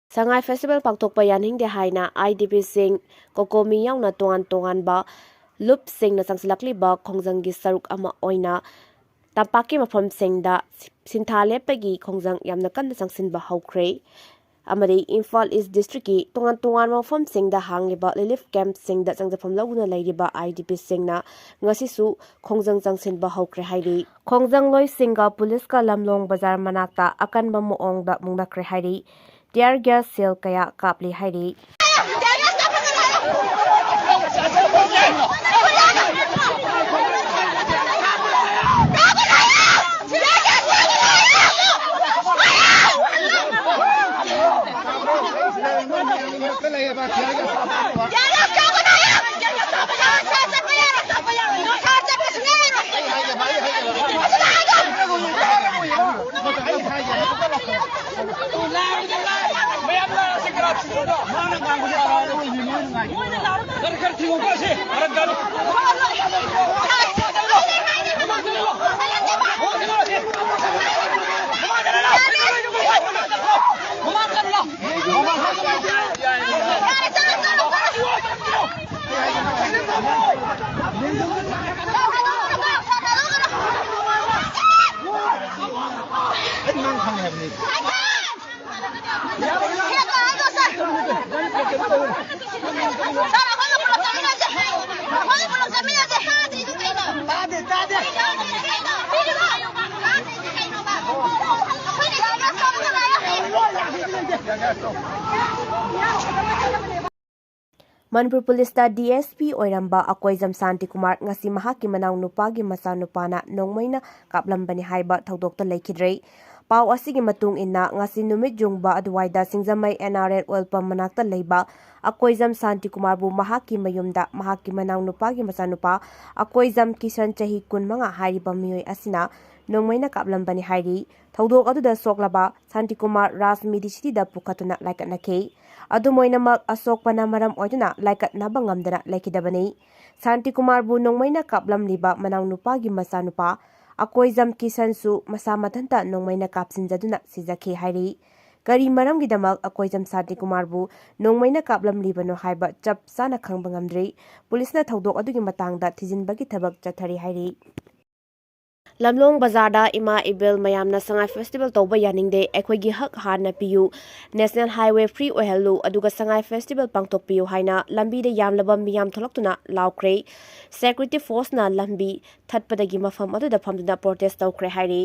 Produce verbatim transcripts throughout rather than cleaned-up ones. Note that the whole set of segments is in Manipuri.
ꯁꯉꯥꯏ ꯐꯦꯁꯇꯤꯚꯦꯜ ꯄꯥꯡꯊꯣꯛꯄ ꯌꯥꯅꯤꯡꯗꯦ ꯍꯥꯏꯅ ꯑꯥꯏ ꯗꯤ ꯄꯤꯁꯤꯡ, ꯀꯣꯀꯣꯃꯤ ꯌꯥꯎꯅ ꯇꯣꯉꯥꯟ ꯇꯣꯉꯥꯟꯕ ꯂꯨꯞꯁꯤꯡꯅ ꯆꯪꯁꯤꯜꯂꯛꯂꯤꯕ ꯈꯣꯡꯖꯪꯒꯤ ꯁꯔꯨꯛ ꯑꯃ ꯑꯣꯏꯅ ꯇꯝꯄꯥꯛꯀꯤ ꯃꯐꯝꯁꯤꯡꯗ ꯁꯤꯟꯊꯥ ꯂꯦꯞꯄꯒꯤ ꯈꯣꯡꯖꯪ ꯌꯥꯝꯅ ꯀꯟꯅ ꯆꯪꯁꯤꯟꯕ ꯍꯧꯈ꯭ꯔꯦ꯫ ꯑꯃꯗꯤ ꯏꯝꯐꯥꯜ ꯏꯁ ꯗꯤꯁꯇ꯭ꯔꯤꯛꯀꯤ ꯇꯣꯉꯥꯟ ꯇꯣꯉꯥꯟꯕ ꯃꯐꯝꯁꯤꯡꯗ ꯍꯥꯡꯂꯤꯕ ꯔꯤꯂꯤꯐ ꯀꯦꯝꯞꯁꯤꯡꯗ ꯆꯪꯖꯐꯝ ꯂꯧꯗꯨꯅ ꯂꯩꯔꯤꯕ ꯑꯥꯏ ꯗꯤ ꯄꯤꯁꯤꯡꯅ ꯉꯁꯤꯁꯨ ꯈꯣꯡꯖꯪ ꯆꯪꯁꯤꯟꯕ ꯍꯧꯈ꯭ꯔꯦ ꯍꯥꯏꯔꯤ꯫ ꯈꯣꯡꯖꯪꯂꯣꯏꯁꯤꯡꯒ ꯄꯨꯂꯤꯁꯀ ꯂꯝꯂꯣꯡ ꯕꯖꯥꯔ ꯃꯅꯥꯛꯇ ꯑꯀꯟꯕ ꯃꯑꯣꯡꯗ ꯃꯨꯛꯅꯈ꯭ꯔꯦ ꯍꯥꯏꯔꯤ꯫ ꯇꯤꯌꯥꯔ ꯒ꯭ꯌꯥꯁ ꯁꯦꯜ ꯀꯌꯥ ꯀꯥꯞꯂꯤ ꯍꯥꯏꯔꯤ꯫ ꯃꯅꯤꯄꯨꯔ ꯄꯨꯂꯤꯁꯇ ꯗꯤ ꯑꯦꯁ ꯄꯤ ꯑꯣꯏꯔꯝꯕ ꯑꯀꯣꯏꯖꯝ ꯁꯥꯟꯇꯤꯀꯨꯃꯥꯔ ꯉꯁꯤ ꯃꯍꯥꯛꯀꯤ ꯃꯅꯥꯎ ꯅꯨꯄꯥꯒꯤ ꯃꯆꯥꯅꯨꯄꯥꯅ ꯅꯣꯡꯃꯩꯅ ꯀꯥꯞꯂꯝꯕꯅꯤ ꯍꯥꯏꯕ ꯊꯧꯗꯣꯛꯇ ꯂꯩꯈꯤꯗ꯭ꯔꯦ꯫ ꯄꯥꯎ ꯑꯁꯤꯒꯤ ꯃꯇꯨꯡ ꯏꯟꯅ, ꯉꯁꯤ ꯅꯨꯃꯤꯠ ꯌꯨꯡꯕ ꯑꯗꯨꯋꯥꯏꯗ Singjamei N R L oil pump ꯃꯅꯥꯛꯇ ꯂꯩꯕ ꯑꯀꯣꯏꯖꯝ ꯁꯥꯟꯇꯤꯀꯨꯃꯥꯔꯕꯨ ꯃꯍꯥꯛꯀꯤ ꯃꯌꯨꯝꯗ ꯃꯍꯥꯛꯀꯤ ꯃꯅꯥꯎ ꯅꯨꯄꯥꯒꯤ ꯃꯆꯥꯅꯨꯄꯥ ꯑꯀꯣꯏꯖꯝ ꯀꯤꯁꯟ, ꯆꯍꯤ ꯀꯨꯟꯃꯉꯥ ꯍꯥꯏꯔꯤꯕ ꯃꯤꯑꯣꯏ ꯑꯁꯤꯅ ꯅꯣꯡꯃꯩꯅ ꯀꯥꯞꯂꯝꯕꯅꯤ ꯍꯥꯏꯔꯤ꯫ ꯊꯧꯗꯣꯛ ꯑꯗꯨꯗ ꯁꯣꯛꯂꯕ ꯁꯥꯟꯇꯤꯀꯨꯃꯥꯔ ꯔꯥꯖ ꯃꯤꯗꯤ ꯁꯤꯇꯤꯗ ꯄꯨꯈꯠꯇꯨꯅ ꯂꯥꯏꯀꯠꯅꯈꯤ꯫ ꯑꯗꯨꯝ ꯑꯣꯏꯅꯃꯛ, ꯑꯁꯣꯛꯄꯅ ꯃꯔꯝ ꯑꯣꯏꯗꯨꯅ ꯂꯥꯏꯀꯠꯅꯕ ꯉꯝꯗꯅ ꯂꯩꯈꯤꯗꯕꯅꯤ꯫ ꯁꯥꯟꯇꯤꯀꯨꯃꯥꯔꯕꯨ ꯅꯣꯡꯃꯩꯅ ꯀꯥꯞꯂꯝꯂꯤꯕ ꯃꯅꯥꯎ ꯅꯨꯄꯥꯒꯤ ꯃꯆꯥꯅꯨꯄꯥ ꯑꯀꯣꯏꯖꯝ ꯀꯤꯁꯟꯁꯨ ꯃꯁꯥ ꯃꯊꯟꯇ ꯅꯣꯡꯃꯩꯅ ꯀꯥꯞꯁꯤꯟꯖꯗꯨꯅ ꯁꯤꯖꯈꯤ ꯍꯥꯏꯔꯤ꯫ ꯀꯔꯤ ꯃꯔꯝꯒꯤꯗꯃꯛ ꯑꯀꯣꯏꯖꯝ ꯁꯥꯟꯇꯤꯀꯨꯃꯥꯔꯕꯨ ꯅꯣꯡꯃꯩꯅ ꯀꯥꯞꯂꯝꯂꯤꯕꯅꯣ ꯍꯥꯏꯕ ꯆꯞ ꯆꯥꯅ ꯈꯪꯕ ꯉꯝꯗ꯭ꯔꯤ꯫ ꯄꯨꯂꯤꯁꯅ ꯊꯧꯗꯣꯛ ꯑꯗꯨꯒꯤ ꯃꯇꯥꯡꯗ ꯊꯤꯖꯤꯟꯕꯒꯤ ꯊꯕꯛ ꯆꯠꯊꯔꯤ ꯍꯥꯏꯔꯤ꯫ ꯂꯝꯂꯣꯡ ꯕꯖꯥꯔꯗ ꯏꯃꯥ ꯏꯕꯦꯜ ꯃꯌꯥꯝꯅ ꯁꯉꯥꯏ ꯐꯦꯁꯇꯤꯚꯦꯜ ꯇꯧꯕ ꯌꯥꯅꯤꯡꯗꯦ, ꯑꯩꯈꯣꯏꯒꯤ ꯍꯛ ꯍꯥꯟꯅ ꯄꯤꯌꯨ, ꯅꯦꯁꯅꯦꯜ ꯍꯥꯏꯋꯦ ꯐ꯭ꯔꯤ ꯑꯣꯏꯍꯜꯂꯨ, ꯑꯗꯨꯒ ꯁꯉꯥꯏ ꯐꯦꯁꯇꯤꯚꯦꯜ ꯄꯥꯡꯊꯣꯛꯄꯤꯌꯨ ꯍꯥꯏꯅ ꯂꯝꯕꯤꯗ ꯌꯥꯝꯂꯕ ꯃꯤꯌꯥꯝ ꯊꯣꯛꯂꯛꯇꯨꯅ ꯂꯥꯎꯈ꯭ꯔꯦ꯫ ꯁꯦꯀ꯭ꯌꯨꯔꯤꯇꯤ ꯐꯣꯔꯁꯅ ꯂꯝꯕꯤ ꯊꯠꯄꯗꯒꯤ ꯃꯐꯝ ꯑꯗꯨꯗ ꯐꯝꯗꯨꯅ ꯄ꯭ꯔꯣꯇꯦꯁ ꯇꯧꯈ꯭ꯔꯦ ꯍꯥꯏꯔꯤ꯫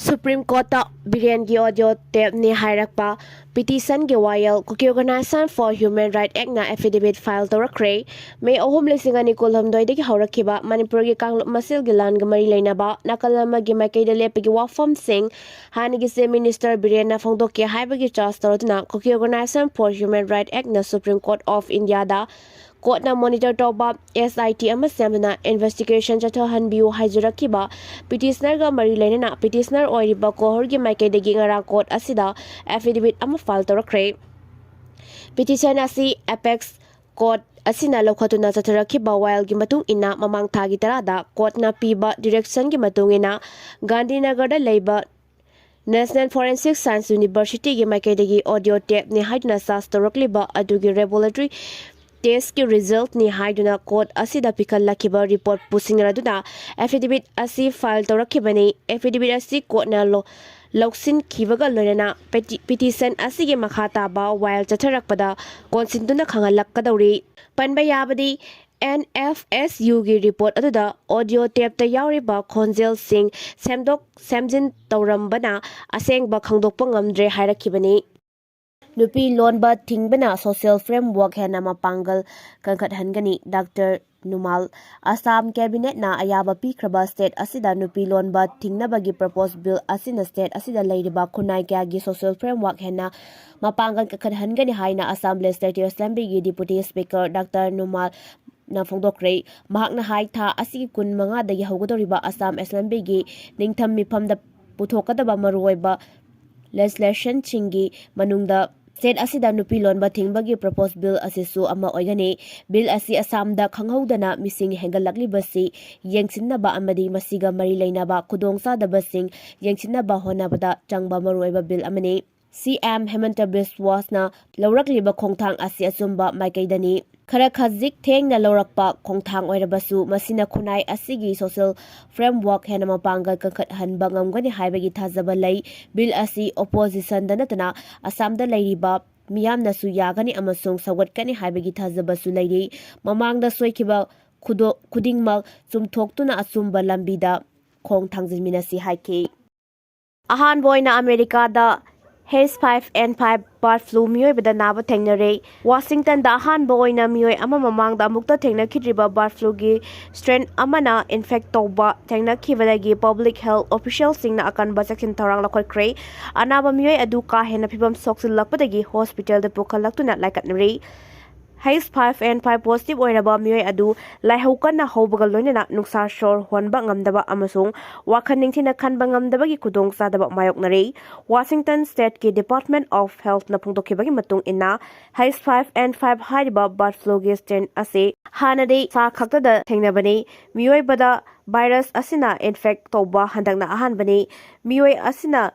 ꯁꯨꯄ꯭ꯔꯤꯝ ꯀꯣꯔꯠꯇ ꯕꯤꯔꯦꯟꯒꯤ ꯑꯣꯗꯤꯑꯣ ꯇꯦꯞꯅꯤ ꯍꯥꯏꯔꯛꯄ ꯄꯤꯇꯤꯁꯟꯒꯤ ꯋꯥꯌꯦꯜ Kuki Organisation for Human Rights Act ꯅ ꯑꯦꯐꯤꯗꯦꯚꯤꯠ ꯐꯥꯏꯜ ꯇꯧꯔꯛꯈ꯭ꯔꯦ꯫ ꯃꯦ ꯑꯍꯨꯝ, ꯂꯤꯁꯤꯡ ꯑꯅꯤ ꯀꯨꯟꯍꯨꯝꯗꯣꯏꯗꯒꯤ ꯍꯧꯔꯛꯈꯤꯕ ꯃꯅꯤꯄꯨꯔꯒꯤ ꯀꯥꯡꯂꯨꯞ ꯃꯁꯦꯜꯒꯤ ꯂꯥꯟꯒ ꯃꯔꯤ ꯂꯩꯅꯕ ꯅꯥꯀꯜ ꯑꯃꯒꯤ ꯃꯥꯏꯀꯩꯗ ꯂꯦꯞꯄꯒꯤ ꯋꯥꯐꯝꯁꯤꯡ ꯍꯥꯟꯅꯒꯤ ꯆꯤꯐ ꯃꯤꯅꯤꯁꯇꯔ ꯕꯤꯔꯦꯟꯅ ꯐꯣꯡꯗꯣꯛꯀꯦ ꯍꯥꯏꯕꯒꯤ charge ꯇꯧꯔꯗꯨꯅ Kuki Organisation for Human Rights Act ꯅ Supreme Court of India ꯗ ꯀꯣꯔꯠꯅ ꯃꯣꯅꯤꯇꯔ ꯇꯧꯕ ꯑꯦꯁ ꯑꯥꯏ ꯇꯤ ꯑꯃ ꯁꯦꯝꯗꯨꯅ ꯏꯟꯚꯦꯁꯇꯤꯒꯦꯁꯟ ꯆꯠꯊꯍꯟꯕꯤꯌꯨ ꯍꯥꯏꯖꯔꯛꯈꯤꯕ ꯄꯤꯇꯤꯁꯅꯔꯒ ꯃꯔꯤ ꯂꯩꯅꯅ ꯄꯤꯇꯤꯁꯅꯔ ꯑꯣꯏꯔꯤꯕ ꯀꯣꯍꯣꯔꯒꯤ ꯃꯥꯏꯀꯩꯗꯒꯤ ꯉꯔꯥꯡ ꯀꯣꯔꯠ ꯑꯁꯤꯗ ꯑꯦꯐꯤꯗꯦꯚꯤꯠ ꯑꯃ ꯐꯥꯏꯜ ꯇꯧꯔꯛꯈ꯭ꯔꯦ꯫ ꯄꯤꯇꯤꯁꯟ ꯑꯁꯤ ꯑꯦꯄꯦꯛꯁ ꯀꯣꯔꯠ ꯑꯁꯤꯅ ꯂꯧꯈꯠꯇꯨꯅ ꯆꯠꯊꯔꯛꯈꯤꯕ ꯋꯥꯌꯦꯜꯒꯤ ꯃꯇꯨꯡ ꯏꯟꯅ ꯃꯃꯥꯡ ꯊꯥꯒꯤ ꯇꯔꯥꯗ ꯀꯣꯔꯠꯅ ꯄꯤꯕ ꯗꯤꯔꯦꯛꯁꯟꯒꯤ ꯃꯇꯨꯡ ꯏꯟꯅ ꯒꯥꯟꯙꯤꯅꯒꯔꯗ ꯂꯩꯕ National Forensic Science University ꯒꯤ ꯃꯥꯏꯀꯩꯗꯒꯤ ꯑꯣꯗꯤꯑꯣ ꯇꯦꯞꯅꯤ ꯍꯥꯏꯗꯨꯅ ꯆꯥꯔꯖ ꯇꯧꯔꯛꯂꯤꯕ ꯑꯗꯨꯒꯤ ꯂꯦꯕꯣꯔꯦꯇꯔꯤ ꯇꯦꯁꯀꯤ ꯔꯤꯖꯜꯠꯅꯤ ꯍꯥꯏꯗꯨꯅ ꯀꯣꯔꯠ ꯑꯁꯤꯗ ꯄꯤꯈꯠꯂꯛꯈꯤꯕ ꯔꯤꯄꯣꯔꯠꯄꯨ ꯁꯤꯡꯅꯗꯨꯅ ꯑꯦꯐꯤꯗꯦꯚꯤꯠ ꯑꯁꯤ ꯐꯥꯏꯜ ꯇꯧꯔꯛꯈꯤꯕꯅꯤ꯫ ꯑꯦꯐꯤꯗꯦꯚꯤꯠ ꯑꯁꯤ ꯀꯣꯔꯠꯅ ꯂꯧ-, ꯂꯧꯁꯤꯟꯈꯤꯕꯒ ꯂꯣꯏꯅꯅ ꯄꯦꯇꯤ-, ꯄꯤꯇꯤꯁꯟ ꯑꯁꯤꯒꯤ ꯃꯈꯥ ꯇꯥꯕ ꯋꯥꯌꯦꯜ ꯆꯠꯊꯔꯛꯄꯗ ꯀꯣꯟꯁꯤꯟꯗꯨꯅ ꯈꯪꯍꯜꯂꯛꯀꯗꯧꯔꯤ꯫ ꯄꯟꯕ ꯌꯥꯕꯗꯤ, ꯑꯦꯟ ꯑꯦꯐ ꯑꯦꯁ ꯌꯨꯒꯤ ꯔꯤꯄꯣꯔꯠ ꯑꯗꯨꯗ ꯑꯣꯗꯤꯑꯣ ꯇꯦꯞꯇ ꯌꯥꯎꯔꯤꯕ ꯈꯣꯟꯖꯦꯜꯁꯤꯡ ꯁꯦꯝꯗꯣꯛ ꯁꯦꯝꯖꯤꯟ ꯇꯧꯔꯝꯕꯅ ꯑꯁꯦꯡꯕ ꯈꯪꯗꯣꯛꯄ ꯉꯝꯗ꯭ꯔꯦ ꯍꯥꯏꯔꯛꯈꯤꯕꯅꯤ꯫ ꯅꯨꯄꯤ ꯂꯣꯟꯕ ꯊꯤꯡꯕꯅ social framework ꯍꯦꯟꯅ ꯃꯄꯥꯡꯒꯜ ꯀꯟꯈꯠꯍꯟꯒꯅꯤ, ꯗꯥꯛꯇꯔ ꯅꯨꯃꯥꯜ꯫ ꯑꯁꯥꯝ ꯀꯦꯕꯤꯅꯦꯠꯅ ꯑꯌꯥꯕ ꯄꯤꯈ꯭ꯔꯕ ꯁ꯭ꯇꯦꯠ ꯑꯁꯤꯗ ꯅꯨꯄꯤ ꯂꯣꯟꯕ ꯊꯤꯡꯅꯕꯒꯤ ꯄ꯭ꯔꯄꯣꯖ ꯕꯤꯜ ꯑꯁꯤꯅ ꯁ꯭ꯇꯦꯠ ꯑꯁꯤꯗ ꯂꯩꯔꯤꯕ ꯈꯨꯟꯅꯥꯏ ꯀꯌꯥꯒꯤ social framework ꯍꯦꯟꯅ ꯃꯄꯥꯡꯒꯜ ꯀꯟꯈꯠꯍꯟꯒꯅꯤ ꯍꯥꯏꯅ ꯑꯁꯥꯝ ꯂꯦꯖꯤꯁꯂꯦꯇꯤꯚ ꯑꯦꯁꯦꯝꯕ꯭ꯂꯤꯒꯤ ꯗꯤꯄꯨꯇꯤ ꯁ꯭ꯄꯤꯀꯔ ꯗꯥꯛꯇꯔ ꯅꯨꯃꯥꯜꯅ ꯐꯣꯡꯗꯣꯛꯈ꯭ꯔꯦ꯫ ꯃꯍꯥꯛꯅ ꯍꯥꯏ, ꯊꯥ ꯑꯁꯤꯒꯤ ꯀꯨꯟ ꯃꯉꯥꯗꯒꯤ ꯍꯧꯒꯗꯧꯔꯤꯕ ꯑꯁꯥꯝ ꯑꯦꯁꯦꯝꯕ꯭ꯂꯤꯒꯤ ꯅꯤꯡꯊꯝ ꯃꯤꯐꯝꯗ ꯄꯨꯊꯣꯛꯀꯗꯕ ꯃꯔꯨꯑꯣꯏꯕ ꯂꯦꯖꯤꯁꯂꯦꯁꯟꯁꯤꯡꯒꯤ ꯃꯅꯨꯡꯗ ꯁ꯭ꯇꯦꯠ ꯑꯁꯤꯗ ꯅꯨꯄꯤ ꯂꯣꯟꯕ ꯊꯤꯡꯕꯒꯤ ꯄ꯭ꯔꯄꯣꯁ ꯕꯤꯜ ꯑꯁꯤꯁꯨ ꯑꯃ ꯑꯣꯏꯒꯅꯤ꯫ ꯕꯤꯜ ꯑꯁꯤ ꯑꯁꯥꯝꯗ ꯈꯪꯍꯧꯗꯅ ꯃꯤꯁꯤꯡ ꯍꯦꯟꯒꯠꯂꯛꯂꯤꯕꯁꯤ ꯌꯦꯡꯁꯤꯟꯅꯕ ꯑꯃꯗꯤ ꯃꯁꯤꯒ ꯃꯔꯤ ꯂꯩꯅꯕ ꯈꯨꯗꯣꯡꯆꯥꯗꯕꯁꯤꯡ ꯌꯦꯡꯁꯤꯟꯅꯕ ꯍꯣꯠꯅꯕꯗ ꯆꯪꯕ ꯃꯔꯨꯑꯣꯏꯕ ꯕꯤꯜ ꯑꯃꯅꯤ꯫ ꯁꯤ ꯑꯦꯝ ꯍꯦꯃꯟꯇ ꯕꯤꯁꯋꯥꯁꯅ ꯂꯧꯔꯛꯂꯤꯕ ꯈꯣꯡꯊꯥꯡ ꯑꯁꯤ ꯑꯆꯨꯝꯕ ꯃꯥꯏꯀꯩꯗꯅꯤ꯫ ꯈꯔ ꯈꯖꯤꯛ ꯊꯦꯡꯅ ꯂꯧꯔꯛꯄ ꯈꯣꯡꯊꯥꯡ ꯑꯣꯏꯔꯕꯁꯨ, ꯃꯁꯤꯅ ꯈꯨꯟꯅꯥꯏ ꯑꯁꯤꯒꯤ ꯁꯣꯁꯤꯌꯦꯜ ꯐ꯭ꯔꯦꯝꯋꯥꯔꯛ ꯍꯦꯟꯅ ꯃꯄꯥꯡꯒꯜ ꯀꯟꯈꯠꯍꯟꯕ ꯉꯝꯒꯅꯤ ꯍꯥꯏꯕꯒꯤ ꯊꯥꯖꯕ ꯂꯩ꯫ ꯕꯤꯜ ꯑꯁꯤ ꯑꯣꯄꯣꯖꯤꯁꯟꯗ ꯅꯠꯇꯅ ꯑꯁꯥꯝꯗ ꯂꯩꯔꯤꯕ ꯃꯤꯌꯥꯝꯅꯁꯨ ꯌꯥꯒꯅꯤ ꯑꯃꯁꯨꯡ ꯁꯧꯒꯠꯀꯅꯤ ꯍꯥꯏꯕꯒꯤ ꯊꯥꯖꯕꯁꯨ ꯂꯩꯔꯤ꯫ ꯃꯃꯥꯡꯗ ꯁꯣꯏꯈꯤꯕ ꯈꯨꯗꯣ-, ꯈꯨꯗꯤꯡꯃꯛ ꯆꯨꯝꯊꯣꯛꯇꯨꯅ ꯑꯆꯨꯝꯕ ꯂꯝꯕꯤꯗ ꯈꯣꯡ ꯊꯥꯡꯖꯤꯟꯃꯤꯟꯅꯁꯤ ꯍꯥꯏꯈꯤ꯫ ꯑꯍꯥꯟꯕ ꯑꯣꯏꯅ ꯑꯃꯦꯔꯤꯀꯥꯗ H five N five bird flu ꯃꯤꯑꯣꯏꯕꯗ ꯅꯥꯕ ꯊꯦꯡꯅꯔꯦ꯫ ꯋꯥꯁꯤꯡꯇꯟꯗ ꯑꯍꯥꯟꯕ ꯑꯣꯏꯅ ꯃꯤꯑꯣꯏ ꯑꯃ ꯃꯃꯥꯡꯗ ꯑꯃꯨꯛꯇ ꯊꯦꯡꯅꯈꯤꯗ꯭ꯔꯤꯕ ꯕꯥꯔꯗ ꯐ꯭ꯂꯨꯒꯤ ꯁ꯭ꯇ꯭ꯔꯦꯟ ꯑꯃꯅ ꯏꯟꯐꯦꯛ ꯇꯧꯕ ꯊꯦꯡꯅꯈꯤꯕꯗꯒꯤ ꯄꯕ꯭ꯂꯤꯛ ꯍꯦꯜꯊ ꯑꯣꯐꯤꯁꯤꯌꯦꯜꯁꯤꯡꯅ ꯑꯀꯟꯕ ꯆꯦꯛꯁꯤꯟ ꯊꯧꯔꯥꯡ ꯂꯧꯈꯠꯈ꯭ꯔꯦ꯫ ꯑꯅꯥꯕ ꯃꯤꯑꯣꯏ ꯑꯗꯨ ꯀꯥ ꯍꯦꯟꯅ ꯐꯤꯚꯝ ꯁꯣꯛꯆꯤꯜꯂꯛꯄꯗꯒꯤ ꯍꯣꯁꯄꯤꯇꯥꯜꯗ ꯄꯨꯈꯠꯂꯛꯇꯨꯅ ꯂꯥꯏꯀꯠꯅꯔꯤ꯫ H five N five positive ꯑꯣꯏꯔꯕ ꯃꯤꯑꯣꯏ ꯑꯗꯨ ꯂꯥꯏꯍꯧ ꯀꯟꯅ ꯍꯧꯕꯒ ꯂꯣꯏꯅꯅ ꯅꯨꯡꯁꯥ ꯁꯣꯔ ꯍꯣꯟꯕ ꯉꯝꯗꯕ ꯑꯃꯁꯨꯡ ꯋꯥꯈꯜ ꯅꯤꯡꯊꯤꯅ ꯈꯟꯕ ꯉꯝꯗꯕꯒꯤ ꯈꯨꯗꯣꯡꯆꯥꯗꯕ ꯃꯥꯌꯣꯛꯅꯔꯤ꯫ ꯋꯥꯁꯤꯡꯇꯟ ꯁ꯭ꯇꯦꯠꯀꯤ ꯗꯤꯄꯥꯔꯠꯃꯦꯟ ꯑꯣꯐ ꯍꯦꯜꯊꯅ ꯐꯣꯡꯗꯣꯛꯈꯤꯕꯒꯤ ꯃꯇꯨꯡ ꯏꯟꯅ, ꯍꯩꯆ ꯐꯥꯏꯚ ꯑꯦꯟ ꯐꯥꯏꯚ ꯍꯥꯏꯔꯤꯕ ꯕꯥꯔꯗ ꯐ꯭ꯂꯨꯒꯤ ꯁ꯭ꯇ꯭ꯔꯦꯟ ꯑꯁꯤ ꯍꯥꯟꯅꯗꯤ ꯁꯥ ꯈꯛꯇꯗ ꯊꯦꯡꯅꯕꯅꯤ꯫ ꯃꯤꯑꯣꯏꯕꯗ ꯚꯥꯏꯔꯁ ꯑꯁꯤꯅ ꯏꯟꯐꯦꯛ ꯇꯧꯕ ꯍꯟꯗꯛꯅ ꯑꯍꯥꯟꯕꯅꯤ꯫ ꯃꯤꯑꯣꯏ ꯑꯁꯤꯅ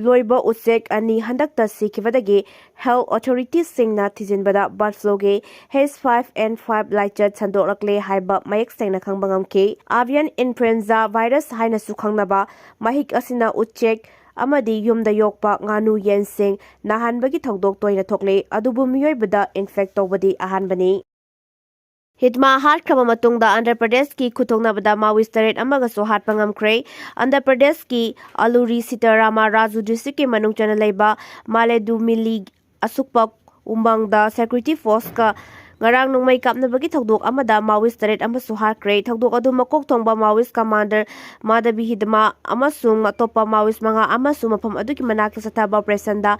ꯂꯣꯏꯕ ꯎꯆꯦꯛ ꯑꯅꯤ ꯍꯟꯗꯛꯇ ꯁꯤꯈꯤꯕꯗꯒꯤ ꯍꯦꯜꯊ ꯑꯣꯊꯣꯔꯤꯇꯤꯁꯤꯡꯅ ꯊꯤꯖꯤꯟꯕꯗ ꯕꯥꯔꯗ ꯐ꯭ꯂꯨꯒꯤ ꯍꯩꯆ ꯐꯥꯏꯚ ꯑꯦꯟ ꯐꯥꯏꯚ ꯂꯥꯏꯆꯠ ꯁꯟꯗꯣꯛꯂꯛꯂꯦ ꯍꯥꯏꯕ ꯃꯌꯦꯛ ꯁꯦꯡꯅ ꯈꯪꯕ ꯉꯝꯈꯤ꯫ ꯑꯦꯚꯤꯌꯟ ꯏꯟꯐ꯭ꯂꯨꯑꯦꯟꯖꯥ ꯚꯥꯏꯔꯁ ꯍꯥꯏꯅꯁꯨ ꯈꯪꯅꯕ ꯃꯍꯤꯛ ꯑꯁꯤꯅ ꯎꯆꯦꯛ ꯑꯃꯗꯤ ꯌꯨꯝꯗ ꯌꯣꯛꯄ ꯉꯥꯅꯨ ꯌꯦꯟꯁꯤꯡ ꯅꯥꯍꯟꯕꯒꯤ ꯊꯧꯗꯣꯛ ꯇꯣꯏꯅ ꯊꯣꯛꯂꯤ, ꯑꯗꯨꯕꯨ ꯃꯤꯑꯣꯏꯕꯗ ꯏꯟꯐꯦꯛ ꯇꯧꯕꯗꯤ ꯑꯍꯥꯟꯕꯅꯤ꯫ ꯍꯤꯗꯃꯥ ꯍꯥꯠꯈ꯭ꯔꯕ ꯃꯇꯨꯡꯗ ꯑꯟꯙ꯭ꯔ ꯄ꯭ꯔꯗꯦꯁꯀꯤ ꯈꯨꯠꯊꯣꯛꯅꯕꯗ ꯃꯥꯋꯤꯁ ꯇꯔꯦꯠ ꯑꯃꯒꯁꯨ ꯍꯥꯠꯄ ꯉꯝꯈ꯭ꯔꯦ꯫ ꯑꯟꯙ꯭ꯔ ꯄ꯭ꯔꯗꯦꯁꯀꯤ ꯑꯂꯨꯔꯤ ꯁꯤꯇꯥꯔꯥꯃ ꯔꯥꯖꯨ ꯗꯤꯁꯇ꯭ꯔꯤꯛꯀꯤ ꯃꯅꯨꯡ ꯆꯟꯅ ꯂꯩꯕ ꯃꯥꯂꯦꯗꯨꯃꯤꯂꯤ ꯑꯁꯨꯛꯄ ꯎꯃꯪꯗ ꯁꯦꯀ꯭ꯌꯨꯔꯤꯇꯤ ꯐꯣꯔꯁꯀ ꯉꯔꯥꯡ ꯅꯣꯡꯃꯩ ꯀꯥꯞꯅꯕꯒꯤ ꯊꯧꯗꯣꯛ ꯑꯃꯗ ꯃꯥꯋꯤꯁ ꯇꯔꯦꯠ ꯑꯃꯁꯨ ꯍꯥꯠꯈ꯭ꯔꯦ꯫ ꯊꯧꯗꯣꯛ ꯑꯗꯨ ꯃꯀꯣꯛ ꯊꯣꯡꯕ ꯃꯥꯋꯤꯁ ꯀꯃꯥꯟꯗꯔ ꯃꯥꯗꯕꯤ ꯍꯤꯗꯃꯥ ꯑꯃꯁꯨꯡ ꯑꯇꯣꯞꯄ ꯃꯥꯋꯤꯁ ꯃꯉꯥ ꯑꯃꯁꯨ ꯃꯐꯝ ꯑꯗꯨꯒꯤ ꯃꯅꯥꯛꯇ ꯆꯠꯊꯕ ꯑꯣꯄꯔꯦꯁꯟꯗ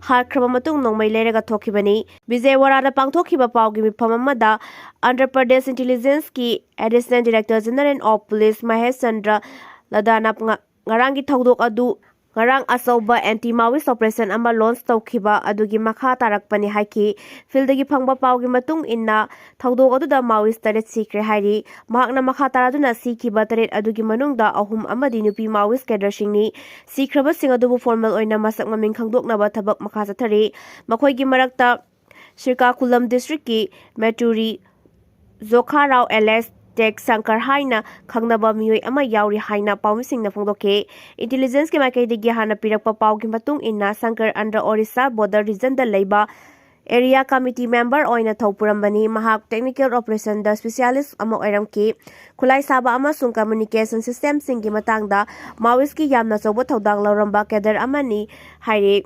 ꯍꯥꯠꯈ꯭ꯔꯕ ꯃꯇꯨꯡ ꯅꯣꯡꯃꯩ ꯂꯩꯔꯒ ꯊꯣꯛꯈꯤꯕꯅꯤ꯫ ꯕꯤꯖꯌꯋꯥꯔꯥꯗ ꯄꯥꯡꯊꯣꯛꯈꯤꯕ ꯄꯥꯎꯒꯤ ꯃꯤꯐꯝ ꯑꯃꯗ ꯑꯟꯙ꯭ꯔ ꯄ꯭ꯔꯗꯦꯁ ꯏꯟꯇꯦꯂꯤꯖꯦꯟꯁꯀꯤ additional director general of police Mahesh Chandra ꯂꯗꯥꯅ ꯉ-, ꯉꯔꯥꯡꯒꯤ ꯊꯧꯗꯣꯛ ꯑꯗꯨ ꯉꯔꯥꯡ ꯑꯆꯧꯕ anti Maoist operation ꯑꯃ launch ꯇꯧꯈꯤꯕ ꯑꯗꯨꯒꯤ ꯃꯈꯥ ꯇꯥꯔꯛꯄꯅꯤ ꯍꯥꯏꯈꯤ꯫ Field ꯗꯒꯤ ꯐꯪꯕ ꯄꯥꯎꯒꯤ ꯃꯇꯨꯡ ꯏꯟꯅ, ꯊꯧꯗꯣꯛ ꯑꯗꯨꯗ Maoist ꯇꯔꯦꯠ ꯁꯤꯈ꯭ꯔꯦ ꯍꯥꯏꯔꯤ꯫ ꯃꯍꯥꯛꯅ ꯃꯈꯥ ꯇꯥꯔꯗꯨꯅ, ꯁꯤꯈꯤꯕ ꯇꯔꯦꯠ ꯑꯗꯨꯒꯤ ꯃꯅꯨꯡꯗ ꯑꯍꯨꯝ ꯑꯃꯗꯤ ꯅꯨꯄꯤ Maoist cadre ꯁꯤꯡꯅꯤ꯫ ꯁꯤꯈ꯭ꯔꯕꯁꯤꯡ ꯑꯗꯨꯕꯨ formal ꯑꯣꯏꯅ ꯃꯁꯛ ꯃꯃꯤꯡ ꯈꯪꯗꯣꯛꯅꯕ ꯊꯕꯛ ꯃꯈꯥ ꯆꯠꯊꯔꯤ꯫ ꯃꯈꯣꯏꯒꯤ ꯃꯔꯛꯇ ꯁ꯭ꯔꯤꯀꯥꯀꯨꯂꯝ district ꯀꯤ ꯃꯦꯇꯨꯔꯤ ꯖꯣꯈꯥꯔꯥꯎ alias ꯇꯦꯛ ꯁꯪꯀꯔ ꯍꯥꯏꯅ ꯈꯪꯅꯕ ꯃꯤꯑꯣꯏ ꯑꯃ ꯌꯥꯎꯔꯤ ꯍꯥꯏꯅ ꯄꯥꯎꯃꯤꯁꯤꯡꯅ ꯐꯣꯡꯗꯣꯛꯈꯤ꯫ Intelligence ꯀꯤ ꯃꯥꯏꯀꯩꯗꯒꯤ ꯍꯥꯟꯅ ꯄꯤꯔꯛꯄ ꯄꯥꯎꯒꯤ ꯃꯇꯨꯡ ꯏꯟꯅ, ꯁꯪꯀꯔ ꯑꯟꯗ꯭ꯔ ꯑꯣꯔꯤꯁꯥ border region ꯗ ꯂꯩꯕ area committee member ꯑꯣꯏꯅ ꯊꯧ ꯄꯨꯔꯝꯕꯅꯤ꯫ ꯃꯍꯥꯛ technical operation ꯗ specialist ꯑꯃ ꯑꯣꯏꯔꯝꯈꯤ꯫ ꯈꯨꯠꯂꯥꯏ ꯁꯥꯕ ꯑꯃꯁꯨꯡ communication system ꯁꯤꯡꯒꯤ ꯃꯇꯥꯡꯗ Maoist ꯀꯤ ꯌꯥꯝꯅ ꯑꯆꯧꯕ ꯊꯧꯗꯥꯡ ꯂꯧꯔꯝꯕ cadre ꯑꯃꯅꯤ ꯍꯥꯏꯔꯤ꯫